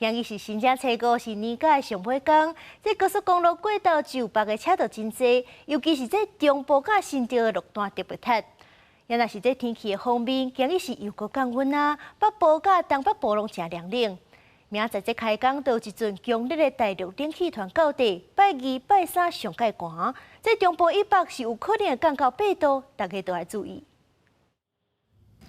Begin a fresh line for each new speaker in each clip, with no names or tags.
今日是新正初五，是年假的上尾工。這高速公路過到就北的車道真濟，尤其是這中部佮新竹的路段特別塞。也若是這天氣的方面，今日是又閣降溫啊，北部佮東北部攏誠涼冷。明仔載這開工就有一陣強烈的大陸冷氣團到達，拜二、拜三上蓋寒。這中部以北是有可能會降到8度，大家都愛注意。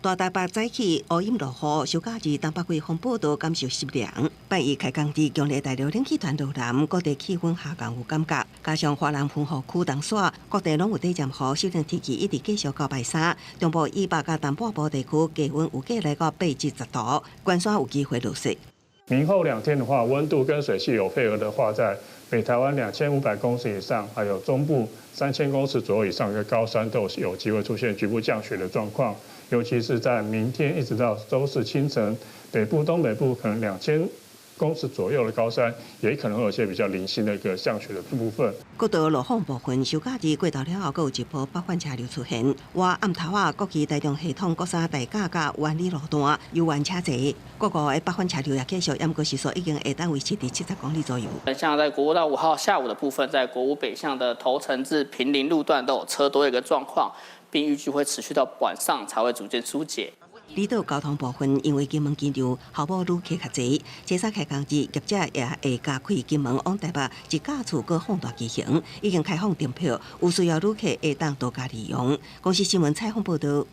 大台北早起烏陰落雨，小假日東北季風報道感受濕涼。拜一開工日，強烈大陸冷氣團落南，各地氣溫下降有感覺。加上華南風雨區東徙，各地攏有短暫雨，濕冷天氣一直繼續到拜三。中部以北佮東半部地區低溫有機來到8至10度，關山有機會落雪。
明後2天的話，溫度跟水汽有配合的話，在北台灣2500公尺以上，還有中部3000公尺左右以上的高山，都有機會出現局部降雪的狀況。尤其是在明天一直到週四清晨，北部、東北部可能2000公尺左右的高山，也可能會有一些比較零星的一個降雪的部分。
國道路況部分，休假日過頭了後，閣有一波北返車流出現。倚暗頭仔，國旗台中系統國三大甲佮灣里路段猶原車濟，各個的北返車流也繼續，毋過時速已經會當維持佇70公里左右。
像在國道5號下午的部分，在國五北向的頭城至坪林路段都有車多一個狀況，並預計會持續到晚上才會逐漸疏解。
離島交通部分，因為金門機場候補旅客較濟，初三開工日業者也會加開金門往台北一架次閣放大機型，已經開放訂票，有需要旅客會當多加利用。公視新聞採訪報導。